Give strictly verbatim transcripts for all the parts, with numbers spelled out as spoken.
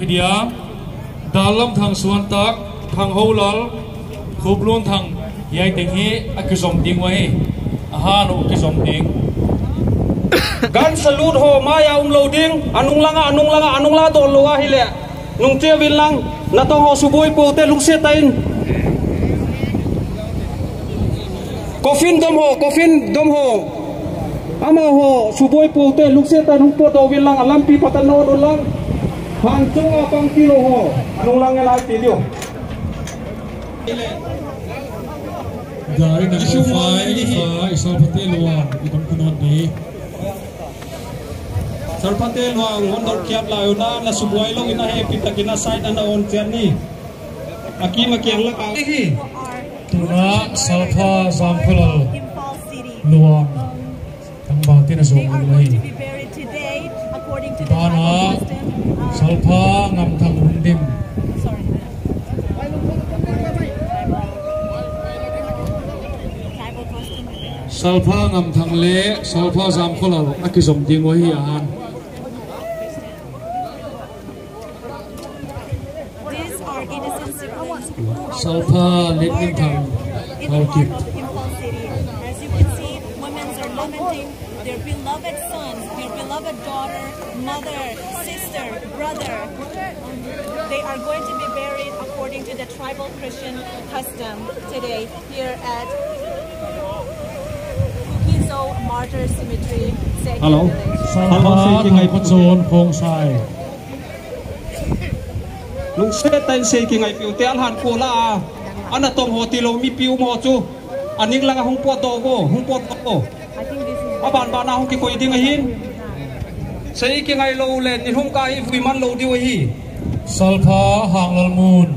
Pia, Dallamthang Suantak, Thanghoulal, Khuplunthang, hiai teng hi a kizom ding uhi. A han uh kizom ding. Gun salute ho, mai a um lou ding, a nunglang a, a nunglang a, a nunglang a dawn lou a hileh. Nungchiang uvin lang, na tawng ho subuai pote lungsiat in. Coffin dom ho, coffin dom ho. Amau ho, subuai pote lungsiat in hong pawt uvin lang, a lampi patan na on un lang. Hang chung a pang kilo ho, a nunglang ngen a i ti diu. Gari number five, i salphate luang, i dong kunot di. Salphate luang, hon dawr kiap lai un, na subuai lou in a hehpihtakin a side ana on chian ni. A kim a kiang lak a hi. Tuna salpha Zamkholal luang. Tangval tin a zong lou hi. Bana salpha Ngamthang Hundim. Salpha Ngamthang leh salpha Zamkholal a kizom ding uhi a han. These are innocent civilians who are Salpha Letminthang murdered in the heart of Imphal city. As you can see, women are lamenting their beloved sons, their beloved daughter, mother, sister, brother. They are going to be buried according to the tribal Christian custom today here at Kuki-Zo Martyr Cemetery, Segi Hello. Village. Salpha Segi ngai pachon khong sai. Lungsiat in Segi ngai piu te a han ko la a. Ana tawng ho ti lou mi piu mo chu. A nunglang a hong pawt dou vo, hong pawt dou vo. A banban a hong kikoi ding ahi. Segi ngai lou leh, ni hong ka hi vui man lou diu ahi. Salpha Hanglalmun.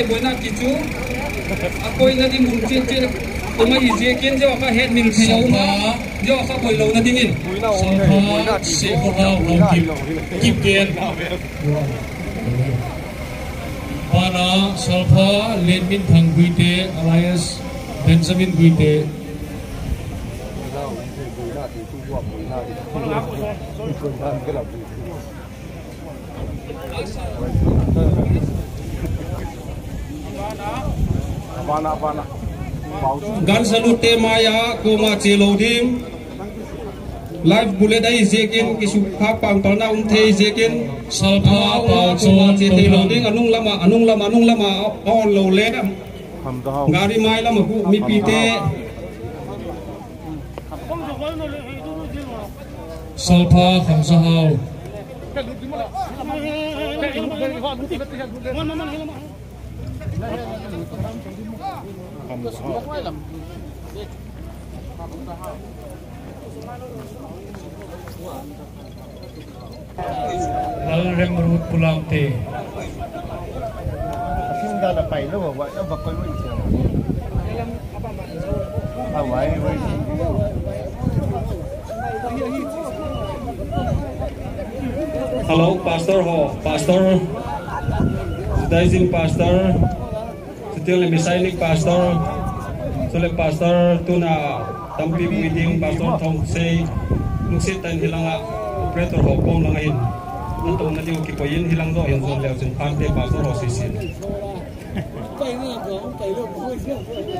Buaina ki chu, a koina di mun chiat chiat, tuma i ziakin ziau kha het mil thei a um a, ziau kha buai louhna dingin. Salpha Sehkhawhau Haokip, Kipgen. Bana Salpha Letminthang Guite, alias Benjamin Guite. Gun salute te mai a koma che lou ding. Live bullet ahi ziakin, kisukha pangpalna um thei ziakin. Salpha Pau koma che thei lou ding, a nunglam a, a nunglam a, a nunglam a, a on lou leh. Gari mai lam a gu mipite. Salpha Khamzahau. Lalremrut Pulamte. A fim dan a pai lou, a va koi lou in siang. A vai, vai. Hello, Pastor ho, Pastor, Judaism Pastor. Chutileh Messianic Pastor, chuleh Pastor tuna tampi pui ding, Pastor Thongsei, lungsiat in hilang a operator ho kong lang in. Nang tawng na diu kipoi in hilang dou in zon leu chin pante Pastor ho sisin.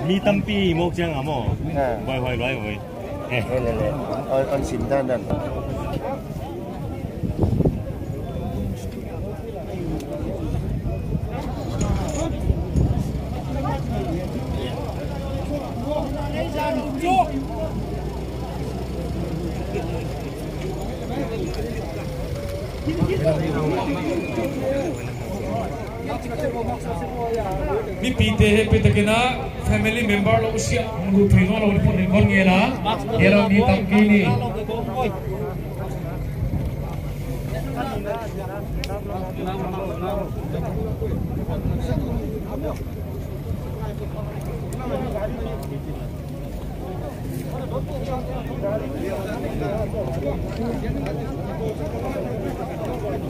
Mi tampi mok chiang a maw. Ha. Vai, vai, vai, vai. Eh. Eh, le, le. On, on sim dan dan. Mipite hehpihtakin a family member lou sia, hong lut thei nawn lou pon in kon ngen a, hiai lam mi tam kei ni.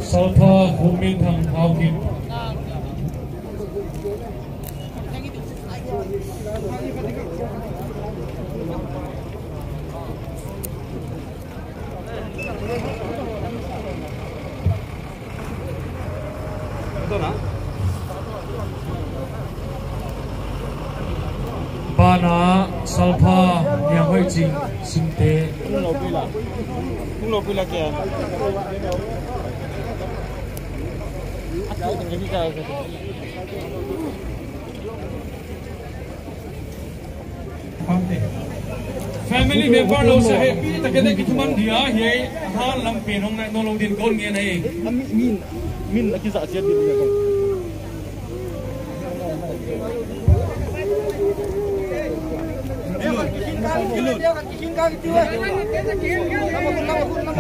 Salpha Khuminthang Haokip. Bana Salpha Nianghoihching Singte. Kung lo pila. Kung lo pila kya. Family member lou sa he, pi ta kene ki thuman dia, hiai han lam pen hong nai no lou din kon ngen ahi. Min, min a kizah chiat din.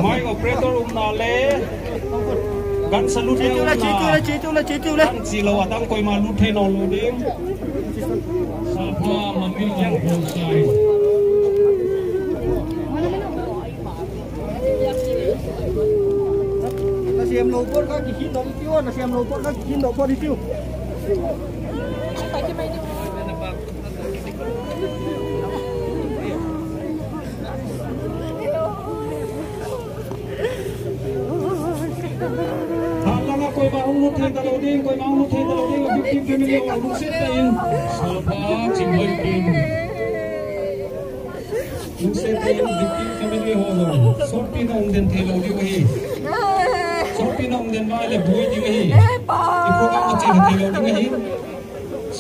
Mic operator umna leh, gun salute leh umna. Chitu leh, chitu leh, chitu leh. Gun chi lou a dang koimah lut thei nawn lou ding. Salpha Mamil Jangphonsai. Na siam lou pawt kha kihin dong tiu, na siam lou pawt kha kihin dong pawt tiu. Hanlanga koimah hong lut thei ta lou ding, koimah hong lut thei ta lou ding, a victim family hong lungsiat ta in. Salpha Chinghoihkim. Lungsiat ta in, victim family hong lou. Sawtpi na hong den thei lou ding ahi. Sawtpi na hong den mai leh buai ding ahi. I program a chen thei lou ding ahi.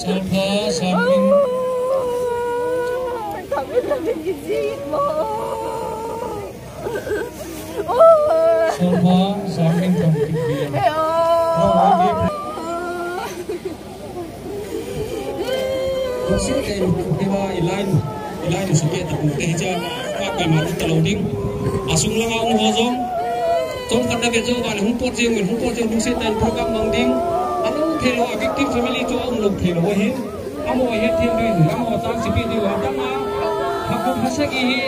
Salpha Sangmin. Salpha Sangmin Thangkitbia. Lungsiat ta in, i line, i line sung ke ta pute hicha, ka kai ma ta lou ding. A sung langa hong ho zong. Tawmkhat na ve zou va leh hong pawt zing, hong pawt zing, lungsiat ta in program mang ding. A lou thei lou, a victim family chu a um lou thei lou ahi. Amau a hetthiam ding, amau a tang chipih ding, a dang a, phakum phasagi hi,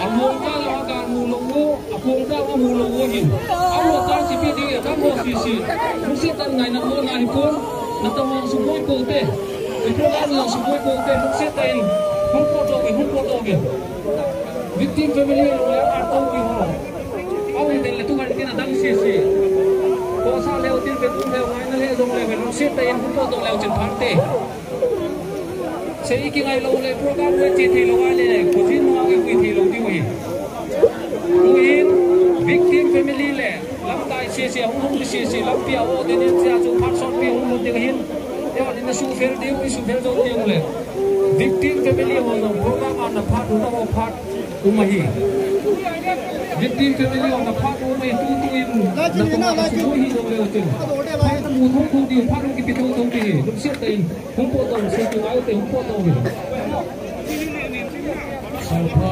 a luang ta lou a kan mu lou uh, a puang ta lou mu lou uh hi. Amau a tang chipih ding, a dang lou sisi. Lungsiat ta in ngaihna lou na hi pon, na ta lou siboi pote. I program lou siboi pote, lungsiat ta in, hong pawt lou ve, hong pawt lou ve. Victim family lou leh a tou ki ho. Amau den leh tu kan kin a dang sisi. Ko sa leh u tin ve tu leh ngaihna leh zong leh ve, lungsiat ta in, hong pawt lou leh u chin phante. Sei i kingai lou leh program leh chi thei lou a leh, ko chin nuam i kui thei lou ding uh hi. Tuin, victim family leh, lamdai sisi, hong hong sisi, lampi a o, den in sia chu phat sawtpi hong lut ding ahi. Te wan in a su fel ding, i su fel zou ding leh. Victim family hong zong program a na phat, na ho phat. Um ahi. Victim family hong na phat um ahi tu tu in na kong na su hi zong leh u tin. Phat na mu thong thong ding, phat hong kipi thong thong ding hi. Lungsiat ta in, hong pawt thong, sei tu ai te hong pawt thong hi. Salpha,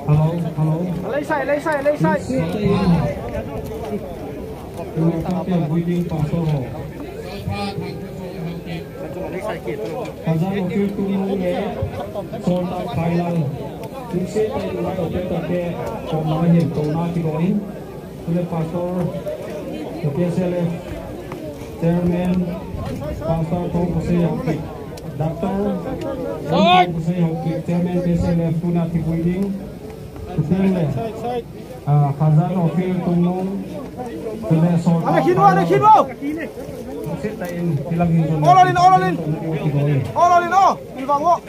Hello, hello. Lei sai, lei sai, lei sai. Pastor ho. Khazan Ophir Tungnung leh Sawltak Khailal. Lungsiat takin mai operator te kawmna ah hiantouhna kidong in. Chuleh Pastor, K S L F Chairman, Pastor Thongkhosei Haokip, Doctor Thongkhosei Haokip, Chairman K S L F, tuna thipui ding. Chuteng leh, ah, Khazan Ophir Tungnung, chuleh Sawltak Khailal. Lungsiat takin hilang hin zong. All in, all in. All in, oh. Ilvang, oh.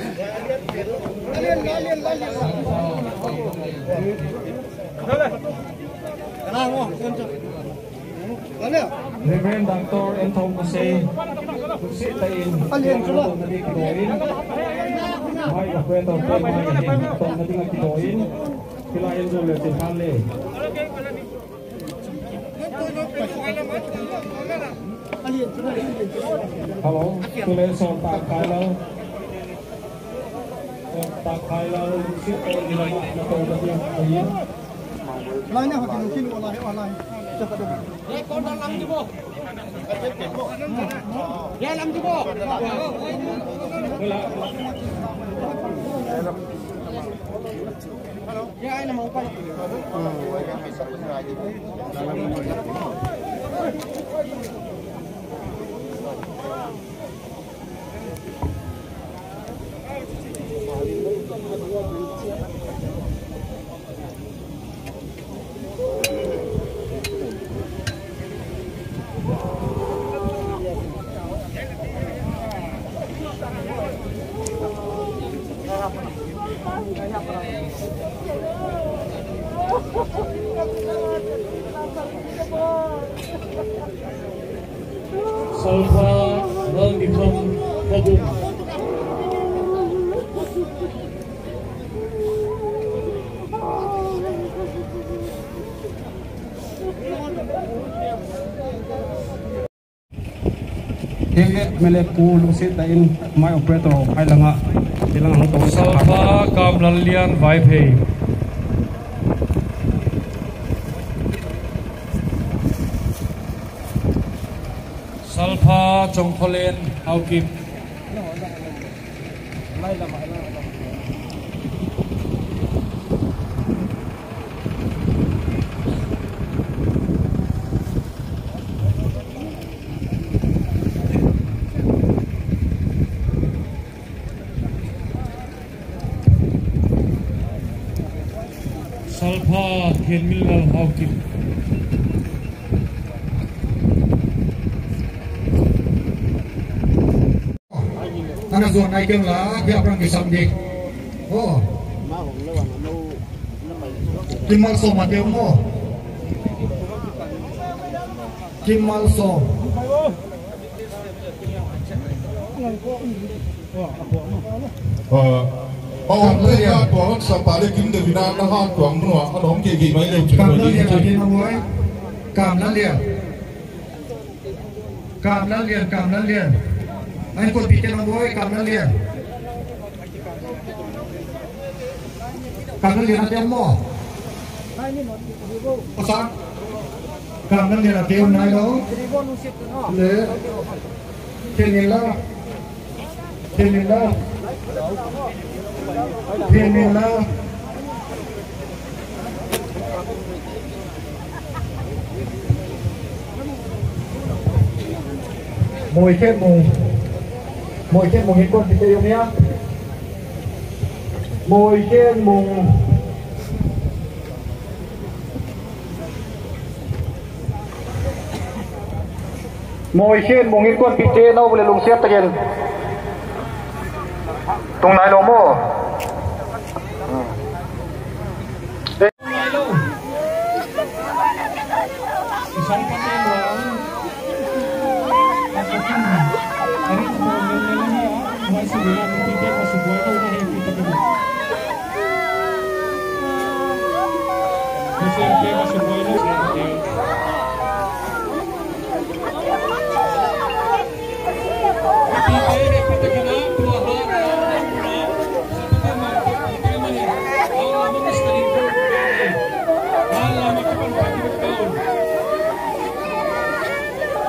Reverend Doctor N Thongkhosei, lungsiat takin hilang hin zong na ding kidong in. Mai operator te mai hin tawpna ding a kidong in. Hilai in zong leh chin khan leh. Hello, chuleh Sawltak Khailal. Sawltak Khailal, lungsiat takin hilang a na tawpna ding a kidong in. Lai na hotin kin wala he wala. Salpha Lalnikham Pabung. Hei, M L A pu lungsiat takin mai operator hai langa, hilang hang to. Salpha Kamlallian Vaiphei. Salpha Chongkholen Haokip. Salpha Khenminlal Haokip. Ana zuan nai kei ung la, hiai a prang kisam di. Oh. Kimmalsawm a te maw. Kimmalsawm. Ah, oh, Kamlallian. Ka tuang sa pa le kim de vina na ha tuang mun ua, a lawm kei kei mai le chin. Kamlallian a te na maw. Kamlallian. Kamlallian, Kamlallian. Ai, ko pi te na maw, Kamlallian. Kamlallian a te maw. Pasal. Kamlallian a te nai lou. Le. Khenminlal. Khenminlal. Khenminlal. Moikhenmung. Moikhenmung in kon pi te om hia. Moikhenmung. Moikhenmung in kon pi te na uh le lungsiat takin. Tung nai lou maw.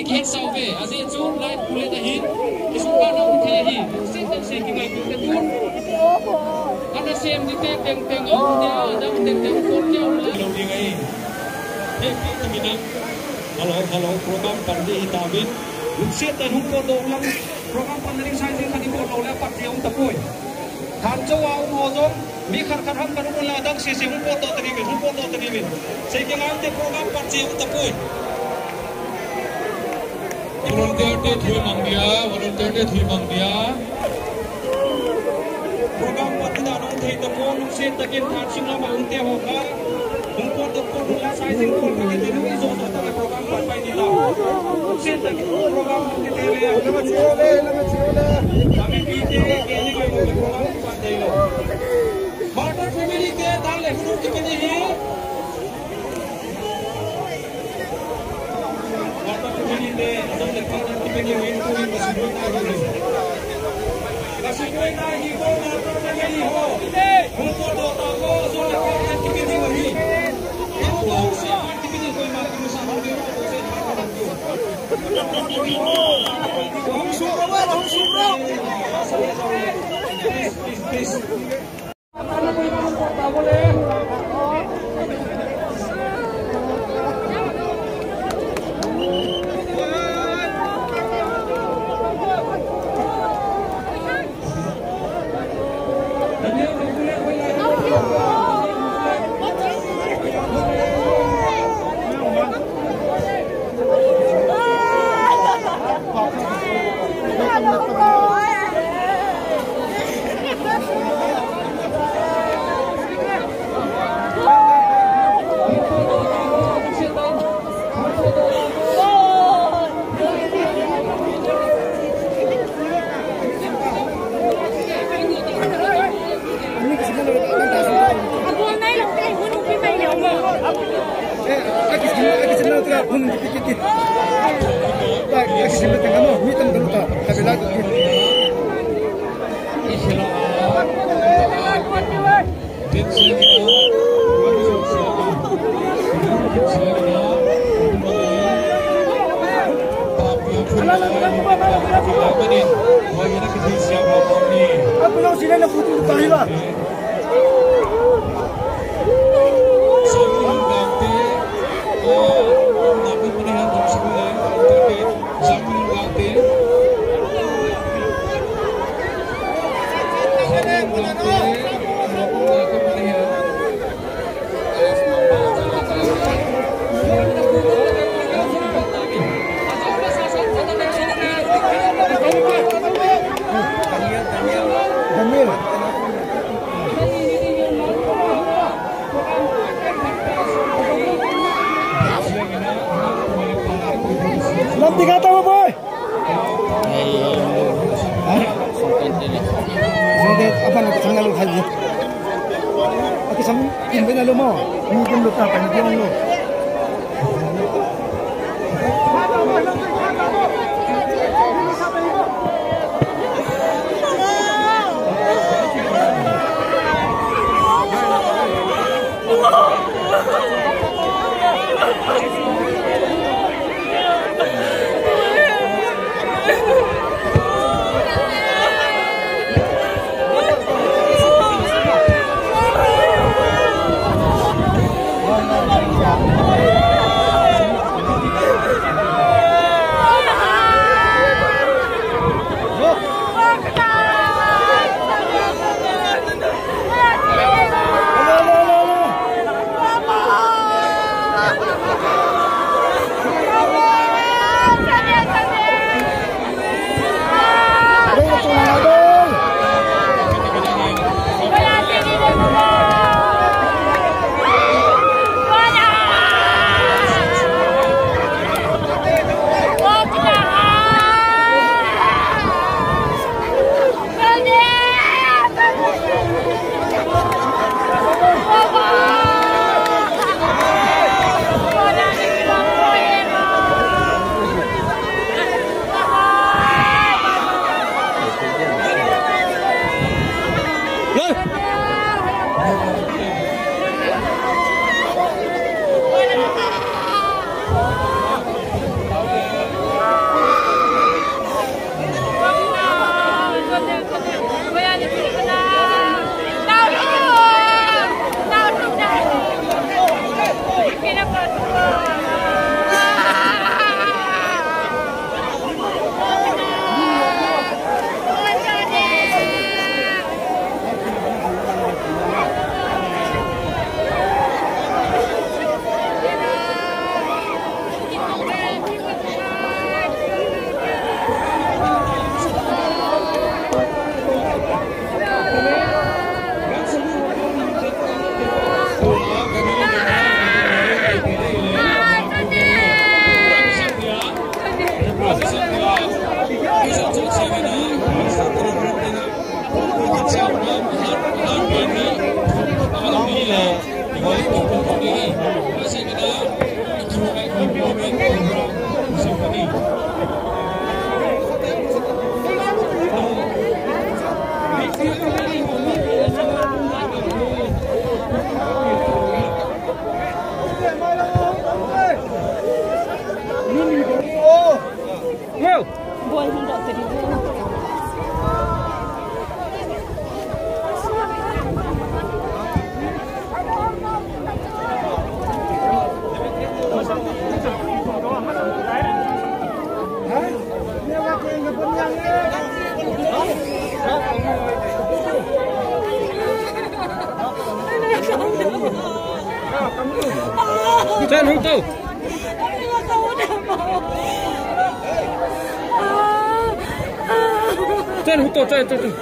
i khet sau ve. A zia chu lai pu le ta hi. I sung ka na um thei hi. Lungsiat tak seng kingaihtuah te tun. Ana sem di te tengteng om dia, dang tengteng om dia. Lo ding ahi. Hei, pi, pi, pi, na. Hello, hello, program pan di hi ta uvin. Lungsiat tak hong pawtdoh lang. Program pan ding sai zing khat i pawtdoh leh pat zi om ta poi. Thanchoua um ho zong, mi khat khat ham khat um un la dang sese hong pawtdoh ta ni uvin, hong pawtdoh ta ni uvin. Sei kei ngal te program pat zi om ta poi. Volunteer te thupi mang dia, volunteer te thupi mang dia. Program pat di dan om thei ta pon, lungsiat takin Thansing lam a um te ho kha. Hong pawtdoh pon un la sai zing pon kha kei te nu i zo zo ta program pat pai ni la. Lungsiat takin program pat di te le. Lama chio le, lama chio le. Kami pi te ke ni ke program pat te lo. Martyr family te dan le hunu ki pe ni hi. Lam diga ta, boy. Apa nak kesana lu tadi? Aku sam, kim benda lu mau. Mungkin lu tak akan dia lu. Wow. Boy, hung dok tadi. Chen, hung tou. Chen, hung tou, chen, chen, chen.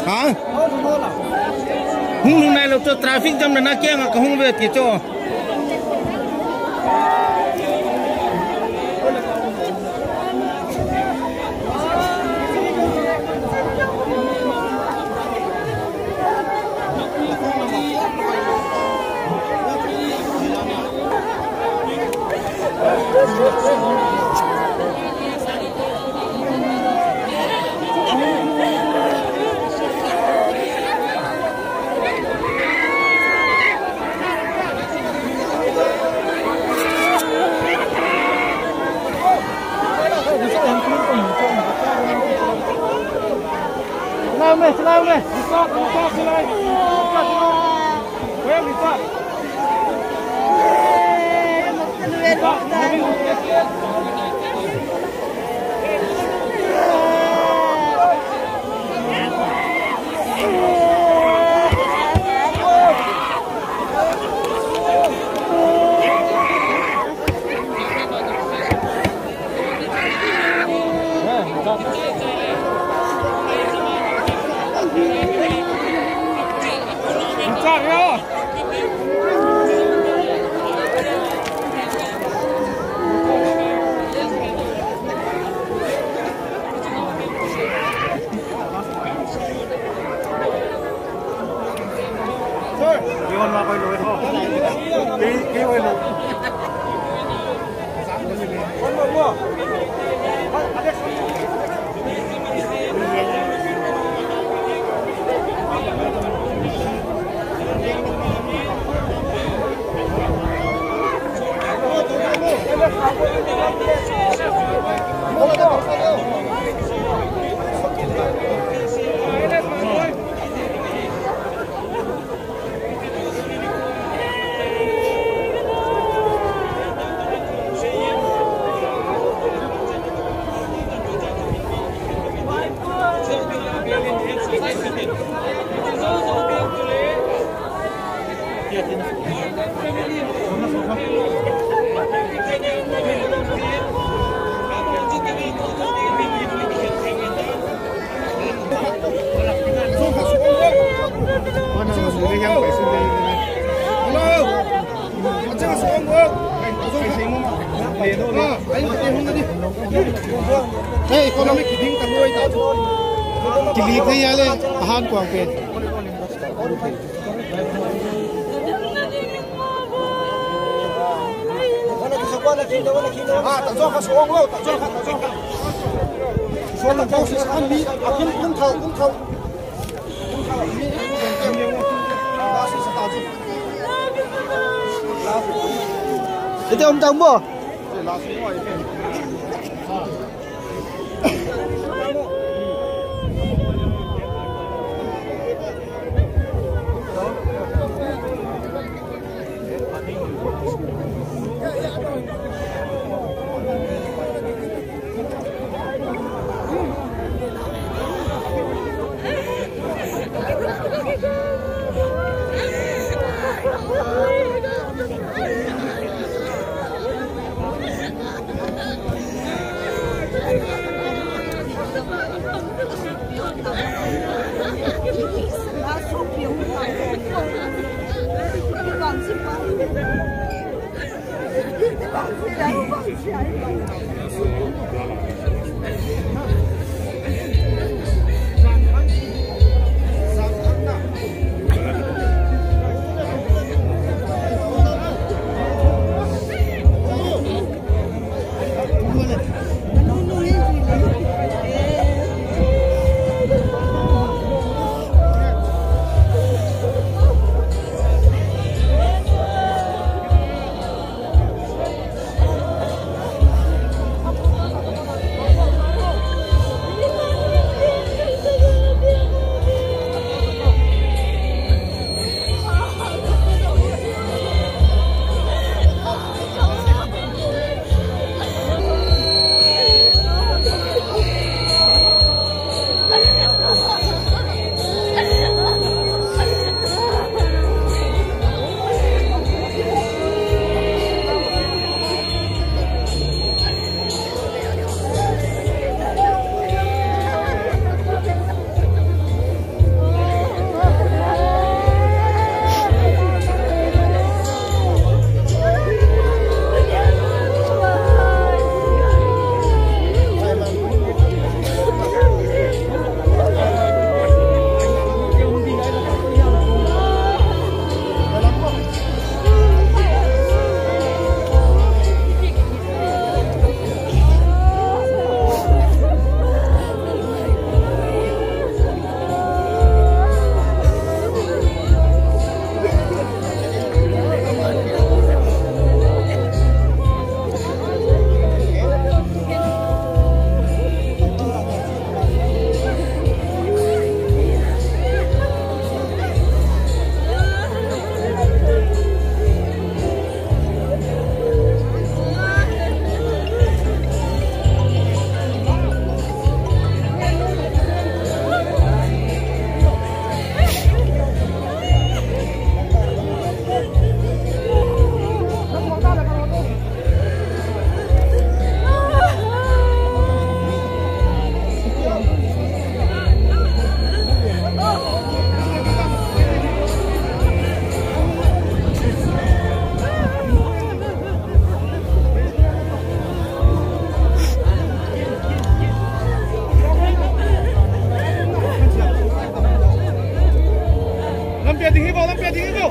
Ha? Hong lum nailou toh, traffic jam na, na kiang a ka hong ve kei chu. Hey, economic kiding ka nuai ta chu. Kilik ni ya le, ahan kuang pen. Ite om tang mo. Lampi a ding hi bo, lampi a ding hi bo.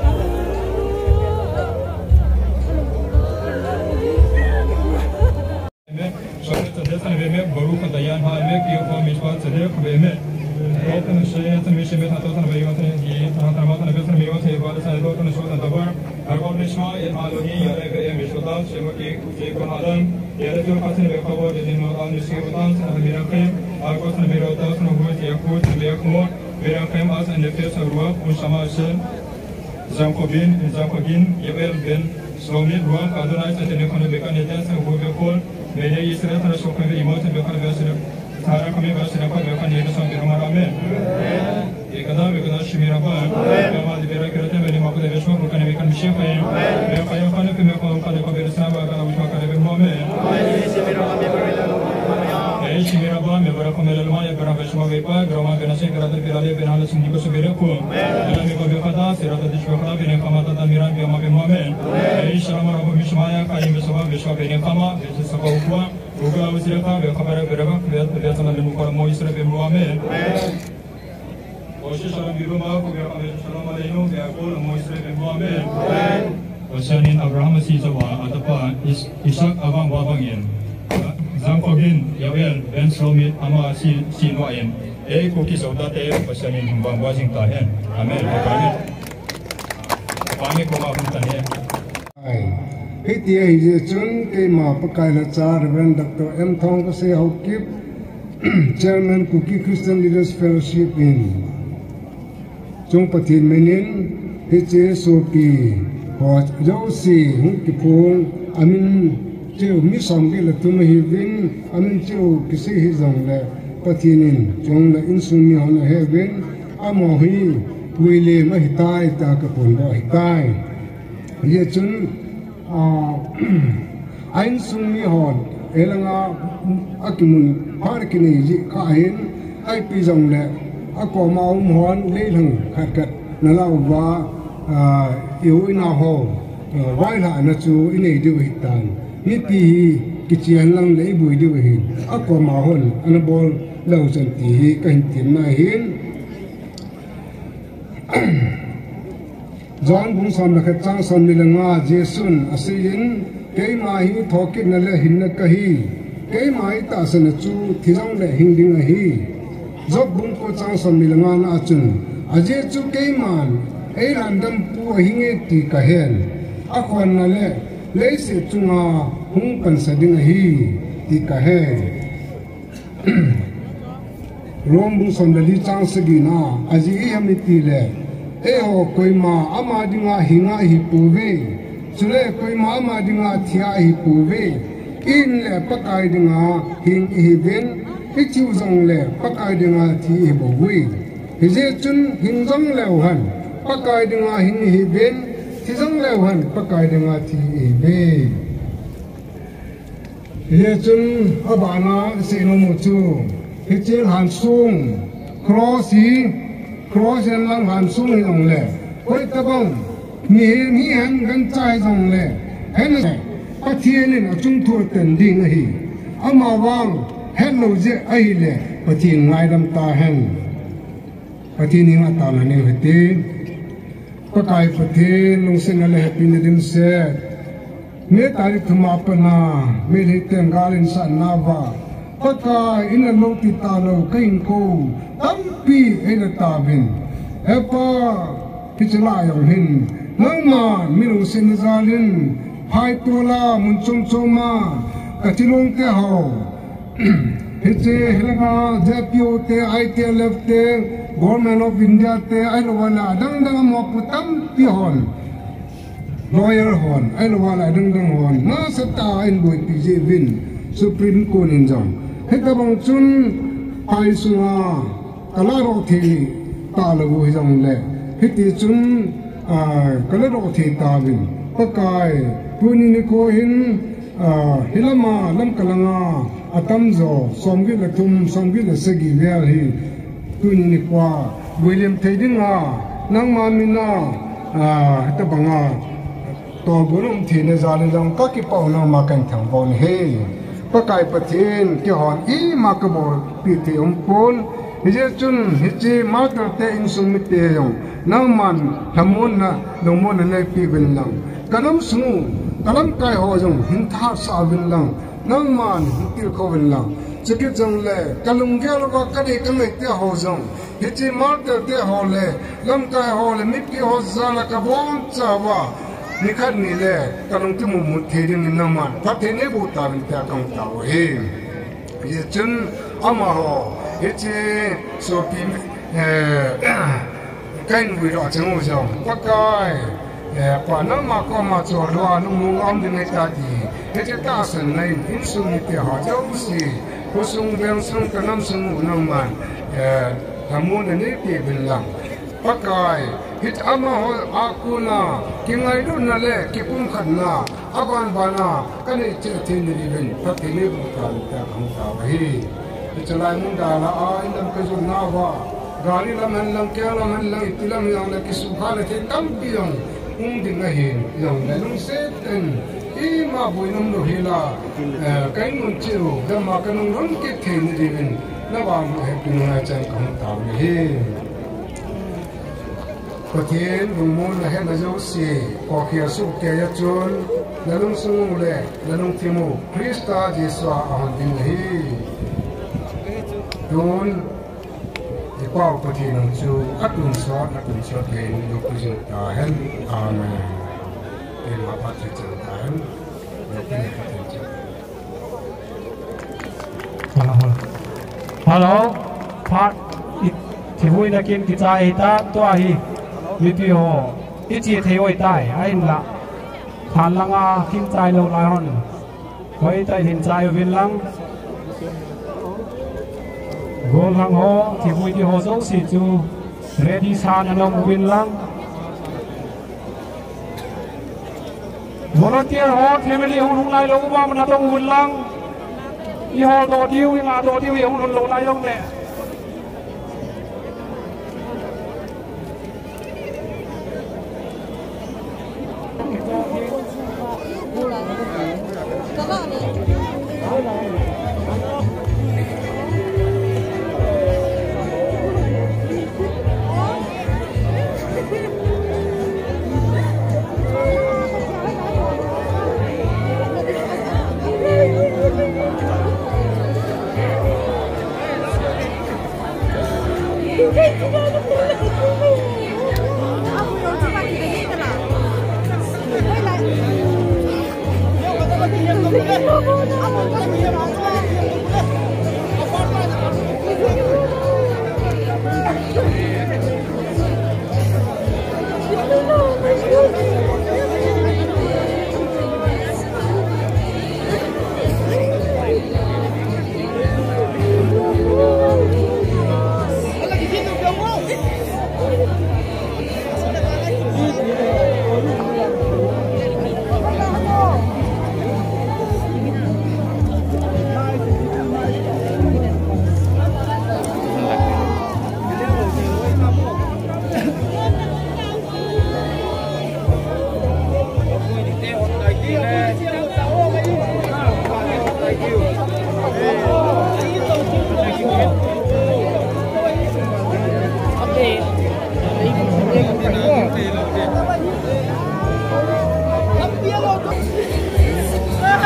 Baruch ata ya alma emek ki yochim mishpat tzedek ve'emet. Baruch ata Hashem, Hashem mishpat, Hashem mishpat, Hashem mishpat. Baruch לשמוע את האלוהים ירא ואת משפטיו, שמו כי זה כל האדם, ירא תורתנו בכבוד, ודין העולם נזכיר אותם, שאנחנו מרחם, על כל שאנחנו מראות, שאנחנו מראות, יחוד, ויחמוד, וירחם אז הנפש הרוח ונשמה אשר זנחו בן, זנחו בן, יואל בן שלומי, רוח אדוני צאתנו כנו בקנה דן, שאנחנו בכל בני ישראל, שאנחנו שוכחים ואימהות, בכל בני ישראל, Sara kami ba sina pa ba kan yega sam bina mara amen. Ekada ekada shimi raba. Kama di bera kira tembe ni makuda beshma bukan mekan mishefe. Be kaya kanu kime kanu kale ko bera sina ba kana mushma kale be mame. Eh shimi raba me bara kome lelma ya bara beshma be pa grama bena se kira de kira de bena le sindi ko subere ko. Bena mi ko be kata sira ta dish ko kata bene kama ta ta miran be ma be mame. Eh shalom raba mishma ya kaya be soba beshma bene kama be se saba ukwa. Uga Israel kha be khabar be rabak be be sama le mukar mo Israel be mo amen. Amen. Oshe shalom biru ma ko be khabar shalom ale no be ko mo Israel be mo amen. Amen. Pasian in Abraham si zawa a tapa Is- Isak a bang wa bangin, Zangkobin Yawel ben Shlomit ama si si nuain, ei ko ki zauta te Pasian in hum bang wa zing ta hen. Amen. Amen. Amen ko ma hum ta hen. Ai. Hiti ahi zia chun keima Pakai la cha Reverend Doctor M Thongkasei Haokip, Chairman Kuki Christian Leaders Fellowship in, chung Pathian minin, hichi sopi ho jouse hong kiphong, a min chiu mi sawmgiat le thum ahi vin, a min chiu kisei hi zong le Pathian in chung le insung mi hon a he vin, amau hi William ahi tai ta ka pon bo ahi tai. Hia chun, ah, a insung mi hon, ei langa a kimun phar kinei zi kha hin, ai pi zong le, a koma um hon, lei lang khat khat na lau va, ah, i u i nau ho, ah, vai la na chu i nei diu hi tan. Mipi hi kichian lang le i bui diu hi, a koma hon, ana bol lau chan ti hi ka hin tin na hin. John bung sawm le khat chang sawmnih le nga, Jesu'n a chi in, keima hi thawkitna le hinna ka hi. Keima i tahsanna chu thi zong le hing ding ahi. Job bung kua chang sawmnih le nga na chun, a zia chu keiman ei Lamdampu ahi nge ti ka hen. A khuanna le leiset chunga hong pansa ding ahi ti ka hen. Rom bung sawm le li chang sagihna, a zi i ham i ti le, ei ho koima ama dinga hinga hi pouve, chule koima ama dinga thia hi pouve, in le Pakai dinga hing i hi ven, i thiu zong le Pakai dinga thi i hi bou ui. Hi zia chun hing zong leu han, Pakai dinga hing i hi ven, thi zong leu han, Pakai dinga thi i hi ve. Hia chun a bana si no mu chu, hichi han sung, cross hi, cross en lang han sung hi zong le, koi tabang, mi hi, mi han gan chai zong le, hen le, Pathian in a chung thu ten ding ahi. Ama vang, hen lo zia ahi le, Pathian ngaidam ta hen. Pathian in a ta na ni hiti. Pakai Pathian, lungsiatna le hehpihna dimset. May tarik thum apan a, May le teng gal in san na va. Pakai in a lo ti ta lo ka in ko. Tampi ei la ta vin. He Pa, hichi lai ong hin. Nangma, mi lungsiatna zal in. Phai tu la, mun chom chom a. Ka chi lung te ho. Hichi hilanga Z P O te, I T L F te, Government of India te, ahilou a la dang dang a mawhpu tampi hon. Lawyer hon, ahilou a la dang dang hon. Nasa ta in buaipi zi vin, Supreme Court in zong. Hitabang chun, pai sunga, ka la ro thei ta lou hi zong le. Hiti chun, ah, ka la ro thei ta vin. Pakai, tuni ni ko hin, Ah, hilama lam kalanga a tam zaw, sawmgiat le thum, sawmgiat le sagih vel hi, tuni ni kua, William thei dinga, nangma mina, ah, tabanga, tawlbun um theina zalin zong ka kipau nangma kan thang bon hi. Pakai Pathian, kei hon ima ka bawlpih thei om pon, hi zia chun, hichi martyr te insung mite zong, nangman, lungmuanna, lungmuanna neipih vin lang. Ka nam sung uh, ka lamkai haw zong, hing tha sa vin lang, nangman, hing tilkhou vin lang. Chukit zong le, ka lunggel uva, ka deih ka ngaihte haw zong, hichi martyr te haw le, lamkai haw le, mipi haw zala ka bawm cha uva, ni khat ni le, ka lungthim uh mut thei dingin nangman, phattheina boh ta vin tia ka hon tao hi. Hi chun, ama haw, hichi, sopi, eh, Ka in vui lua chang uh zong, Pakai, eh, Pa nangma koma chawldua nung nung om ding ahi ta di. Hichi tahsanna in, insung mite haw zosia, khosung vengsung ka nam sung uh nangman, eh, lungmuanna neipih vin lang. Pakai, hichi ama haw a kuna, kingailutna le, kipumkhatna, a banban a, ka neih chih theihna dingin, phattheina boh ta vin tia ka hon tao hi. Hichi lai mun dala a, i lam ka zonna uva, gari lam hen lang, kei lam hen lang, i pi lam hen lang, kisukha le thei tampi zong, um ding ahi, zong le lungsiat in, Keimah buaina om lou hial a, eh, ka inn mun chiu, gam a ka nung lon kik theihna dingin, na vang hehpihna chiang ka hon tao hi. Pathian lungmuanna hehna zosia, kawkkhia suk kei a chun, na lungsung uh leh, na lungthim uh, Khrista Jesu ah a hon ding hi. Tun, i Pa uh Pathian uh chu, a tun sawt, a tun sawt leh, i lungpui zing ta hen. Amen. Keimah pa chu chang ta hen. Lungpui zing ta hen. Hello. Hello. Phat i, thivui na kin kichai ta, tua hi. Mipi ho. I chi thei oi tai, a in la. Than langa kin chai lou lai hon. Hoih takin chai uvin lang. Gollhang ho, thivui di ho zosia chu. Ready sa na om uvin lang. Volunteer ho, family hong hong lai lou, uva mana tong hun lang. I hol doh diu, i ngah doh diu, i hong hun lou lai lou leh.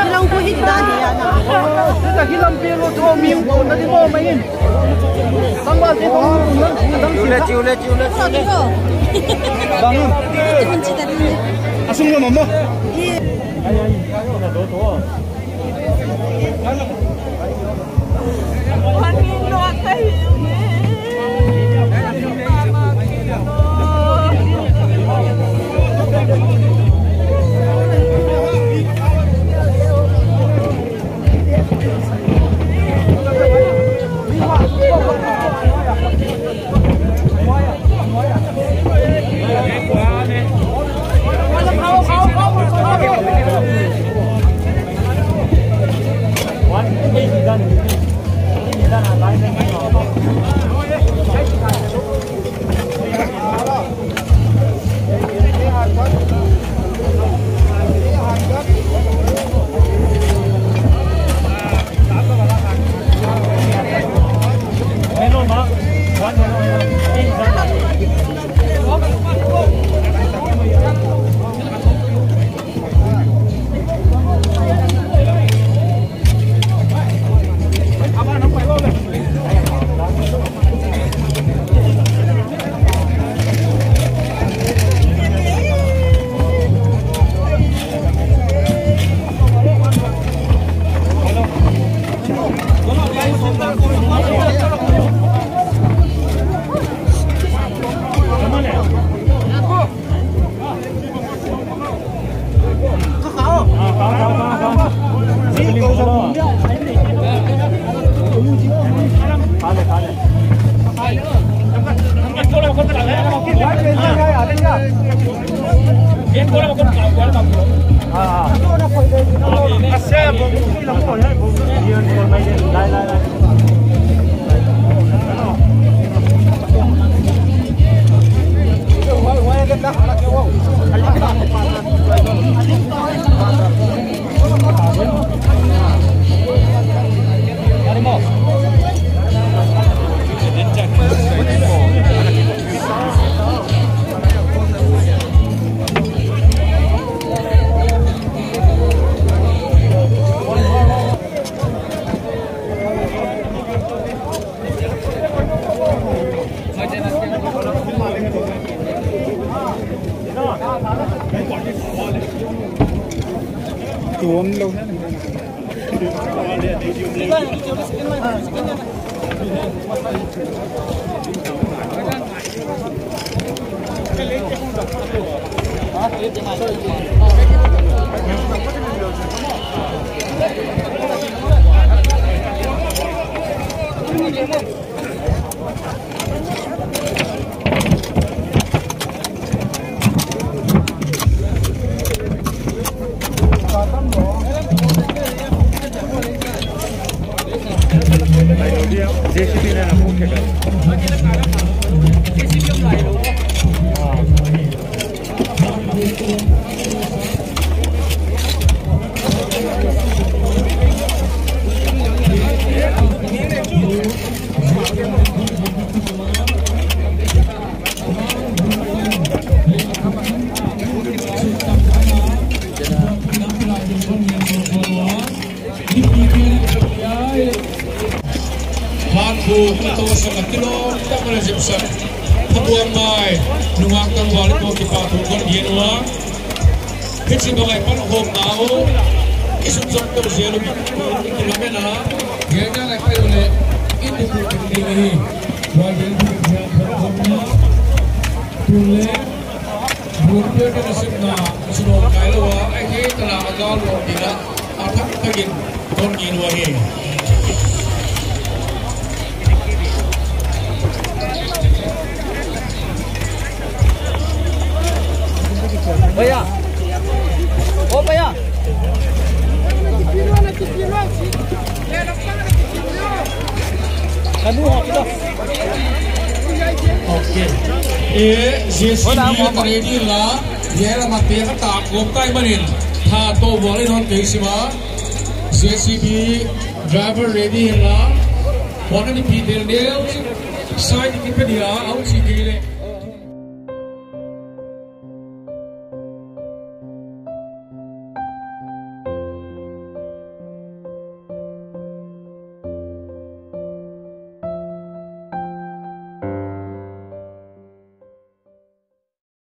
Hilang ko hit dan dia na. Kita hilang pelo tu mi ko na di mo main. Bang ba te ko na. Ciu le, ciu le, ciu le, ciu le. Bang. Asung lo mama. Hanbu, kito sa katilong, tak mana jipsak. Pabuang mai, nungak tang wali ko kipatu kon gin ua. Hichi ba ngai pan hom nau. Isun jok to jelu, kila mena. Gena ngai pa le, itu tu kini ni. Wal gel tu kini ni. Tule. Buatpih ka nasepna, ka sunawm ngai lou a, ahihkeileh a gal lou ding a, a thak takin kon gin uhi. Bhaiya. O bhaiya. Kanu ho kilo. Okay. E, J C B ready la, yela mate ka ta ko tai manin. Tha to bol in hon kei siba. J C B driver ready la. Wana ni Peter Dale. Sai ni kipedia, au chi kei le.